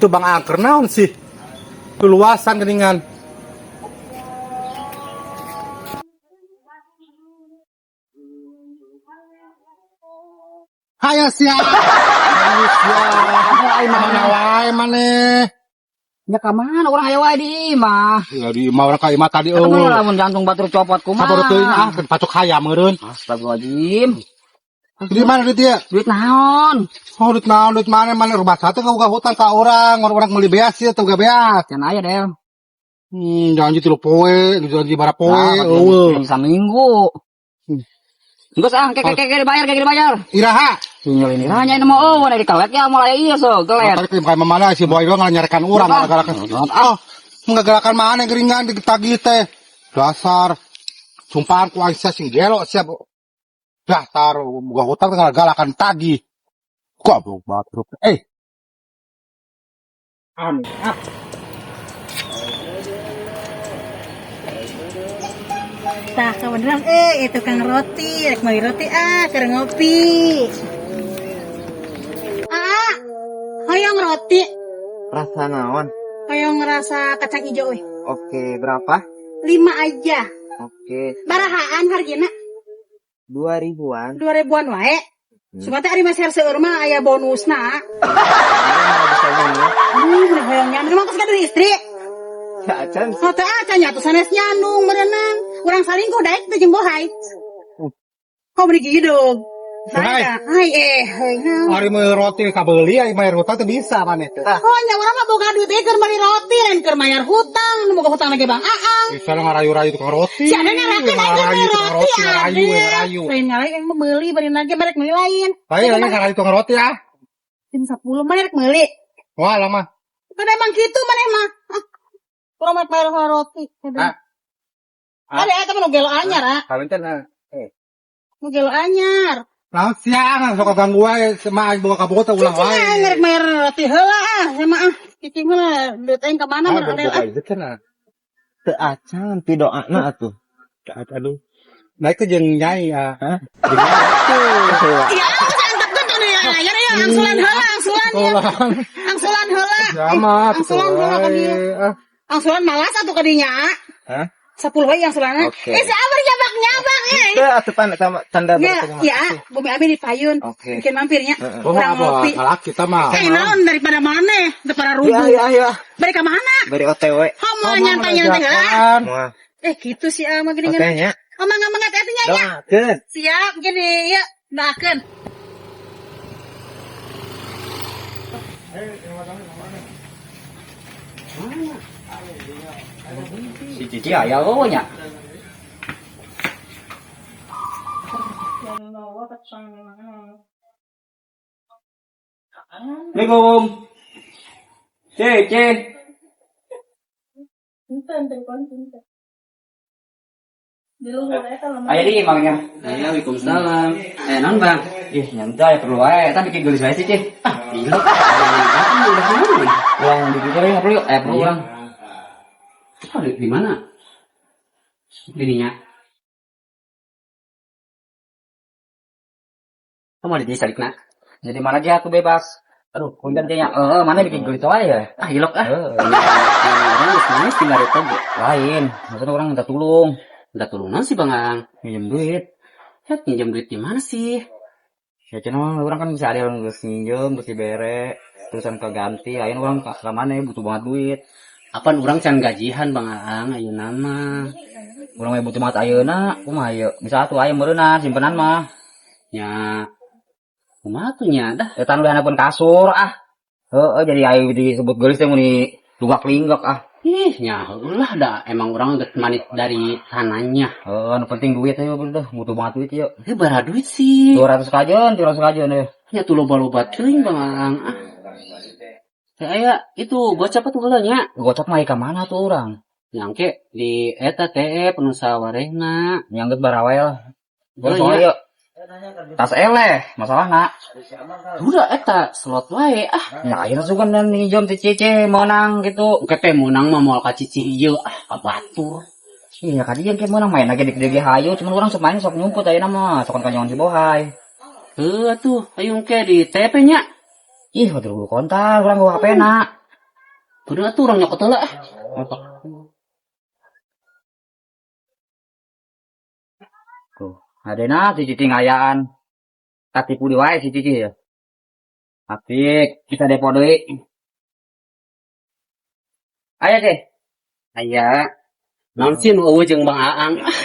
Itu Bang Angker naon sih? Keluasan geningan. Hayo sia. Hayo sia. Aing mana wae maneh. Ya ka mana urang aya wae di imah. Ya di imah urang ka imah tadi Eta mah eueuh. lamun jantung batur copot kumaha. Sabar teuing ah, keur pacok hayam meureun. Astagfirullahaladzim. Di mana duit dia? Duit naon? Oh, duit naon, duit mana, mana rumah satu gak hutang ka orang, orang meuli beas sih atau gak beas. Can aya del. Janji 3 poe, janji bara poe, Nah, eueuh. Saminggu. Geus ah, keke keke dibayar, keke dibayar. Iraha. Sinyal ini hanya ini mau oh, di kelet ya mulai iya so, kelet. Tarik kayak mana si boy doang nyarekan urang galak-galakan. Oh, menggagalakan mana geringan ditagih teh. Dasar. Sumpahan ku aing sia sing gelo sia. Dasar boga hutang teh galak-galakan tagih. Goblok batruk. Eh. Aneh. Ah. Tah, kebeneran eh tukang roti, rek meuli roti ah, keur ngopi. Ah, hoyong roti, Rasa naon? Hoyong rasa kacang hijau weh. Oke, berapa? 5 aja. Oke, Barahaan hargina? 2 ribuan. 2 ribuan wae. Supaya ari masih seueur mah aya bonusna. Mana bisa nyanyi? Aduh, bener hoyong nyandung. Emang geus gaduh istri? Ya, acan. Oh, teu acan nya atuh sanes nyandung meureunan. Urang salingkuh daek teh jeung bohai. Kok beri gidug. Hai. Hai eh, heuy naon. Ari meuli roti kabeuli, ari bayar hutang teu bisa maneh teh. Oh, nya urang mah boga duit ge keur meuli roti, lain keur mayar hutang. Nu boga hutang lagi Bang Aang. Bisa lah ngarayu-rayu tukang roti. Si ada ngarakeun aing keur Ngarayu meuli tukang roti, roti, ngarayu, ada. ngarayu. Lain ngarayu aing mah meuli bari nage barek meuli lain. Lain lagi ngarayu tukang roti ah. Jam 10 mana rek meuli. Wah lama. Kan emang gitu maneh mah. Ah, urang mah bayar roti. Ah. Ah. Ada eta mah nu gelo anyar ah. Kawin teh nah. Nu gelo anyar. Naon siang sok ganggu wae sama aing boga kabogoh teh ulah Cicing wae. aing rek bayar roti heula ah, sama ah. Cicing heula duit aing ka mana Ah, mah boga ah. itu cenah. Teu acan pi doana atuh. Aduh. Naik ke jeung nyai ah. Hah? Jeung nyai. Iya, geus antepkeun tuh ya. Ya ya angsulan heula, angsulan ya. Tolong. Angsulan heula. Sama Angsulan heula ka dieu. Ah. Angsulan malas atuh ka dinya. Hah? 10 wae angsulanna. Oke. Eh si Amar nyabak-nyabak eh. Teu atuh pan sama tanda Ya, berterima ya, kasih. bumi abi di payun. Oke. Bikin mampirnya. Heeh. Oh, Urang apa? ngopi. Kalak kita mah. Eh, naon daripada mana? Daripada Ya, rubuh. ya, ya. Bari ka mana? Bari OTW. Homo nyantai-nyantai heula. Moal. Eh, gitu sih ah mah geuningan. Oke nya. Oh, mangga mangga teh nya ya. Doakeun. Siap, gini ya. Doakeun. Si Cici aya eueuh nya. Assalamualaikum. Cici. Aya di imangnya. Ayo, Waalaikumsalam. Eh, non bang. Ih, nyantai perlu wae. Eta bikin geulis wae sih, Ci. Ah, gila. Udah kemana? Ulang dipikir ya, perlu yuk. Eh, perlu Iya. urang. Oh, di mana? Dininya. Kamu ada di salikna? Jadi mana aja aku bebas. Aduh, konten Kayaknya, eh, mana bikin geulis wae ya? Ah, ilok ah. Heeh. Orang geus manis tinggal itu ge. Lain, maksudnya orang minta tolong, Minta tulungan sih bang Ang. minjem duit. Ya, pinjam duit di mana sih? Ya cenah mah orang kan bisa ada yang geus minjem, geus dibere, terusan keganti, ayeuna urang ka mana butuh banget duit. Apaan orang can gajihan bang Ang, ayeuna mah. Urang mah butuh banget ayeuna, kumaha ieu? Bisa atuh aya meureunna simpenan mah. Ya, kumaha tuh nya dah. Eta nu handapeun kasur ah. Heeh, jadi ayo disebut geulis teh mun lunggak-linggak ah. Ih, nya ulah dah. Emang orang geus manis dari sananya. Heeh, nu penting duit aja udah, butuh banget duit ieu. Eh, bara duit sih. 200 kajen, 300 kajen ya. Ya tuh loba-loba teuing bang Ang. Ah. Teh aya itu gocap atuh heula nya. Gocap mah ka mana tuh urang? Nyangke di eta teh penuh warehna. Nyangget barawel. Heula Gua nya. soalnya tas eleh masalahna. Udah eta slot wae ah. Ya akhirnya suka dan minjem ti Cici menang gitu. Engke teh meunang mah moal ka Cici ieu ah ka batur. Iya kadi yang kayak menang main lagi di di hayu cuman orang sok main sok nyumput ayeuna mah sok kanjongan si Bohai. Heuh atuh ayo engke di TP nya. Ih, waduh kontak urang gua HP na. Kudu atuh urang nyokot heula ah. Tuh, adena si Cici ngayaan. Katipu di wae si Cici ya. Apik, bisa depo deui. Aya teh. Aya. Naon sih nu eueuh jeung Bang Aang? Ah.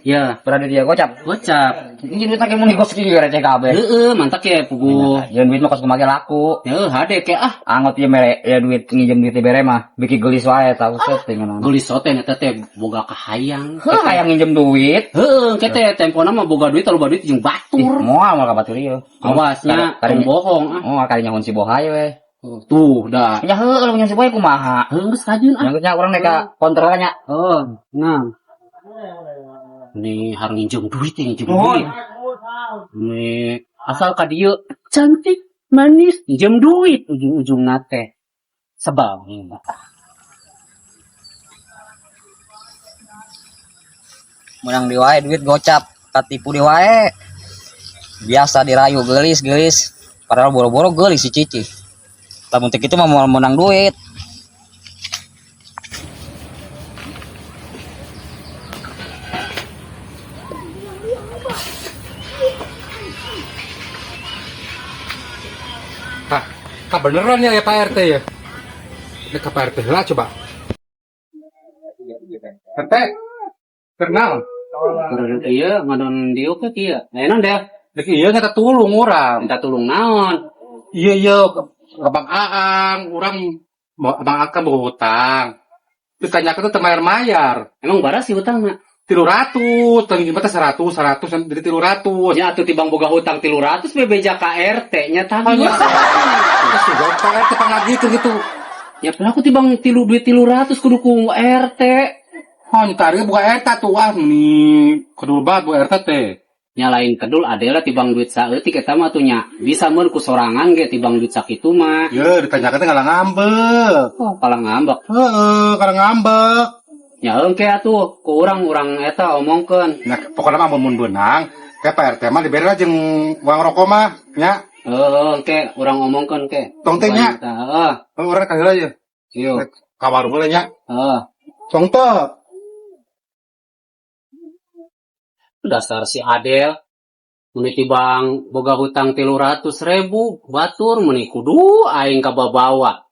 Ya, Berada dia gocap. Gocap. Ini duit lagi mau digosok juga receh kabeh. Heeh, mantap ya puguh. Jeung duit mah kos kumaha laku. Heuh, hade ke ah. Angot ieu mere ya duit nginjem duit bere mah bikin gelis wae tau set dengan naon. Geulis sote eta teh boga kahayang. Heuh, hayang nginjem duit. Heeh, ke teh tempona mah boga duit loba duit jeung Ih, batur. moal moal ka batur ieu. Awasnya Kari- tong bohong ah. Oh, kali nyahun si bohai we. Tuh, dah. Ya heueuh lamun nyahun si bohai kumaha? Heuh, geus kajeun ah. Yang nya urang nek ka kontrol nya. Oh, nah. Nih harus nginjem duit, nginjem Nuhun. duit. Nih, asal ka dieu cantik, manis, nginjem duit ujung-ujung nate. Sebab nih. Menang di wae duit gocap, katipu di wae. Biasa dirayu geulis-geulis, padahal boro-boro geulis si Cici. Lamun teh kitu mah moal menang duit. Hah, beneran ya, ya Pak RT ya? Ini ke Pak RT lah coba. RT, kenal. Iya, ngadon dieu ke kieu. Aya naon deh? Dek iya minta tulung urang. Minta tulung naon? Iya iya ke Bang Aang, urang mau Bang Aang kan bawa hutang. Ditanyakan tuh teu mayar-mayar. Emang baras sih hutangna? 300, teu nginjem teh 100, 100 jadi 300. Ya atuh tibang boga hutang 300 bebeja ka RT nya tah. Terus juga Pak RT pangagikeun gitu. Ya aku tibang tilu duit 300 kudu ku RT. Oh, nyitari buka RT tuh ah nih kedul banget bu RT teh. Nyalain kedul adela tibang duit saeutik eta mah tuh nya. Bisa mun ku sorangan ge tibang duit sakitu mah. Ya, ditanyakan teh ngalah ngambek. Oh, kalah ngambek. Heeh, kalah ngambek. Ya engke atuh ku urang-urang eta omongkeun. Nah, pokoknya mah mun beunang, kayak Pak RT mah dibere lah jeung uang rokok mah, nya. Heeh, engke urang omongkeun ke. Tong teh nya. Heeh. Oh, urang ka heula ye. Yuk. Ka warung heula nya. Heeh. Tong teh. Dasar si Adel. Meni tibang boga hutang 300.000 batur meni kudu aing kababawa.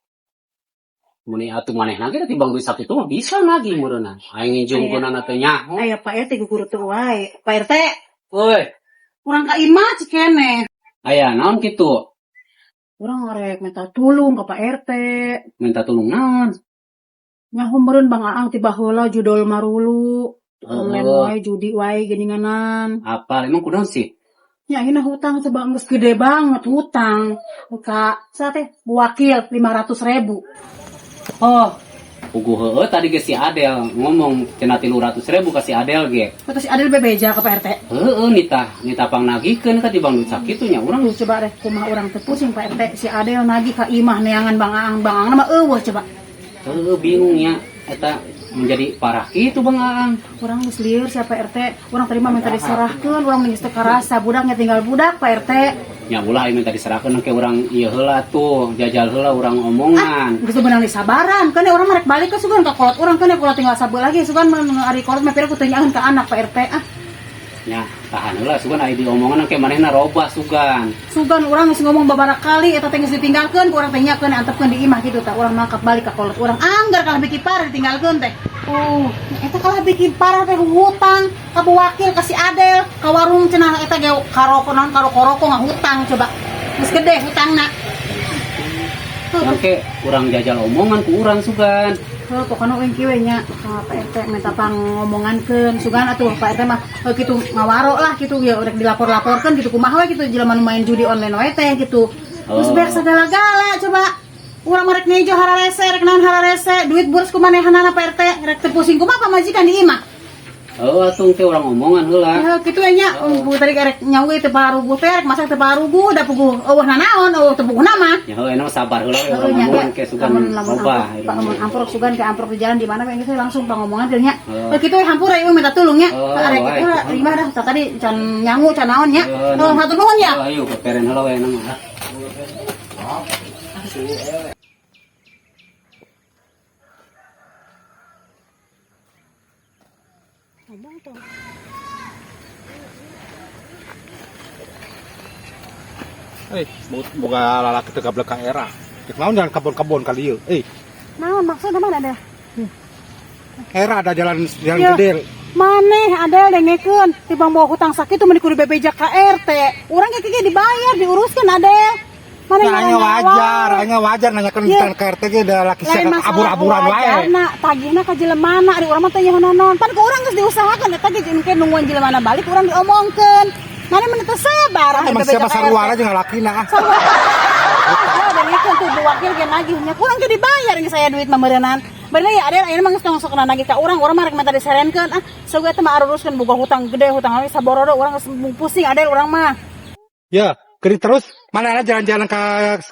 Meni atuh manehna ge tibang duit sakitu mah bisa nagih meureunna. Aing nginjumkeunana teh nyaho. Aya Pak RT guguru teu wae. Pak RT, Woi, urang ka imah cikene. Aya naon kitu? Urang arek minta tulung ka Pak RT. Minta tulung naon? Nyaho meureun Bang Aang ti baheula judol marulu. Online Oh. wae judi wae geuninganan. Apa emang kunaon sih? Ya ayeuna hutang coba geus gede banget hutang. Ka sa teh wakil 500.000. Oh, puguh heueuh tadi ge si Adel ngomong cenah 300.000 ka si Adel ge. Kata si Adel bebeja ka Pak RT. Heueuh nitah, nitah pangnagihkeun ka tibang duit sakitu nya urang. Tuh coba deh kumaha urang teu pusing Pak RT si Adel nagih ka imah neangan Bang Aang, Bang Aang mah eueuh coba. Heueuh bingung nya eta menjadi parah kitu Bang Aang. Urang geus lieur sia Pak RT, urang terima minta diserahkeun, urang geus teu karasa budaknya tinggal budak Pak RT. Nya ulah aing minta diserahkeun ke urang ieu heula tuh, jajal heula urang omongan. Geus teu beunang disabaran, kan urang mah rek balik ke sugan ka kolot urang kan kolot tinggal sabeul lagi sugan mun ari kolot mah pira ku teu nyaeun ka anak Pak RT ah. Nya tahan heula sugan aya diomongan ke manehna robah sugan. Sugan urang geus ngomong babara kali eta teh geus ditinggalkeun ku urang teh nyakeun antepkeun di imah kitu tah urang mangkat balik ka kolot urang anggar kalah bikin parah ditinggalkeun teh. Oh, eta kalah bikin parah teh hutang ka Bu wakil ka si Adel ka warung cenah eta ge karoko naon karoko-roko ngahutang coba. Geus gede hutangna. Mangke urang jajal omongan ku urang sugan. Heuh, pokona uing kieu we nya ka Pak RT minta pangomongankeun sugan atuh Pak RT mah heuh kitu ngawaro lah kitu ya rek dilapor-laporkeun kitu kumaha we kitu jelema nu main judi online wae teh kitu. Terus Oh. beak sagala-gala coba. Urang mah rek ngejo hararese rek naon hararese duit boros kumanehanana Pak RT rek teu pusing kumaha pamajikan di imah. Oh, atuh teh urang omongan heula. Heuh kitu we nya oh. Tadi rek nyawe teu paruguh teh rek masak teu paruguh da puguh eueuh nanaon eueuh teu puguh nama. Ya heuh enak sabar heula we Heuh, urang nya, omongan nya. ke sugan Lamun lamun robah. amprok, lamun amprok sugan ke amprok di jalan di mana we geus langsung pangomongan teh nya. Heeh. Heuh kitu we hampura ieu minta tulung nya. Oh, Arek wae. kitu lah imah dah tah tadi can nyangu can naon nya. Heeh, Heuh hatur nuhun ya. Oh, ayo peperen heula we enak mah. Ngomong tong. Eh, boga lalaki teu gablek ka era. Cek naon jalan kebon-kebon kali ieu. Eh, Naon maksudna mana ada? Era ada jalan jalan Ya. gede. Maneh ada dengekeun tibang bawa hutang sakitu meni kudu bebeja ka RT. Urang ge kieu dibayar diuruskeun Adel. Maneh Nah, aing wajar, aing wajar nanyakeun Ya. ke RT ge da laki sia Lain masalah abur-aburan wae. wajarna, tagihna ka jelemana ari urang mah teh nyaho naon. Pan ku urang geus diusahakeun eta ge jeung ke nungguan jelemana balik urang diomongkeun. Maneh mah teu sabar Emang bebeja siapa ka sarua RT. jeung lalakina ah. Sarua. Ya dengekeun tuh Bu Wakil ge nagih nya kurang ge dibayar ge saya duit mah meureunnan. Bener ya Adel ayeuna mah geus tong sok nagih ka urang, urang mah rek minta diserenkeun ah. Sok eta mah aruruskeun boga hutang gede, hutang we saborodo urang geus pusing Adel urang mah. Ya, keri terus mana ada jalan-jalan ke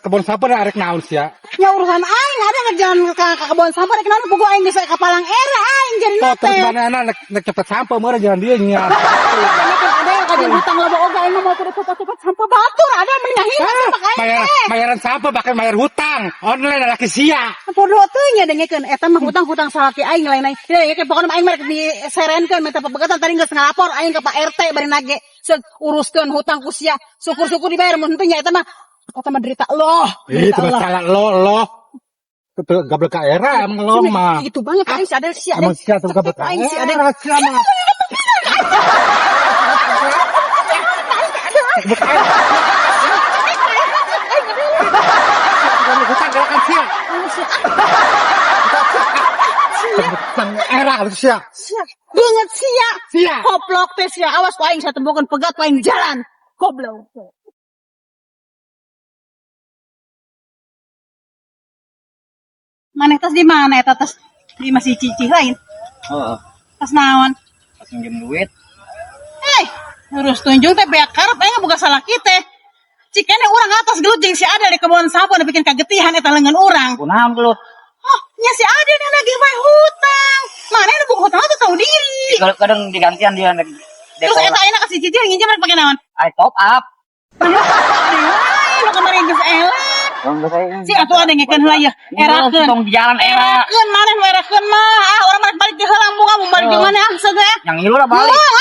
kebun sampah da arek naon sia. Ya urusan aing ada ngejalan ke kebun sampah rek naon boga aing geus ka palang era aing jadi Oh, terus teh. mana ana nek cepet sampah meureun jalan dia nya. Dengekeun Adel kajian hutang loba oge aing mah mau kudu cepet-cepet sampah batur ada mending ngahina sampah ka aing Bayar teh. bayaran sampah bahkan bayar hutang online laki sia. Podo teu nya dengekeun eta mah hutang-hutang salaki aing lain aing. Ya dengekeun pokona mah aing mah rek diserenkeun minta pepegatan tadi geus ngalapor aing ke Pak RT bari nage. Seug uruskeun hutang ku sia. Syukur-syukur dibayar mun henteu nya eta mah derita loh. Ih, Derita itu loh. masalah lo lo. Itu gablek ka era emang lo mah. Itu banget aing si Adel si Adel. Emang sia tuh gablek ka Aing si Adel. era sia mah. Gablek ka era. Hutang gerakan sia. Hutang era harus sia. Sia. Banget sia. Sia. Koplok teh sia. Awas ku aing satembokeun pegat ku aing jalan. Goblok. Maneh tas di mana eta tas? Di masih cicih lain. Heeh. Tas naon? Pas minjem duit. Eh, urus tunjung teh beak karep aing boga salaki teh. Cikene urang atas gelut jeung si Adel di kebun sampah nu bikin kagetihan eta leungeun urang. Kunaon gelut? Oh, nya si Adel yang nagih wae hutang. Maneh nu boga hutang tuh tahu diri. Kalau kadang digantian dia nek Terus eta ayeuna ka si Cici nginjem rek pake naon? Ay top up. Lain nu kamari geus eleh. Si atuh ada ngekeun heula ya. Erakeun. Tong di jalan era. Erakeun maneh nu erakeun mah. Ah, urang mah balik di heula bunga mun balik di mana ah seugeuh. Yang ngilu lah balik. Moal.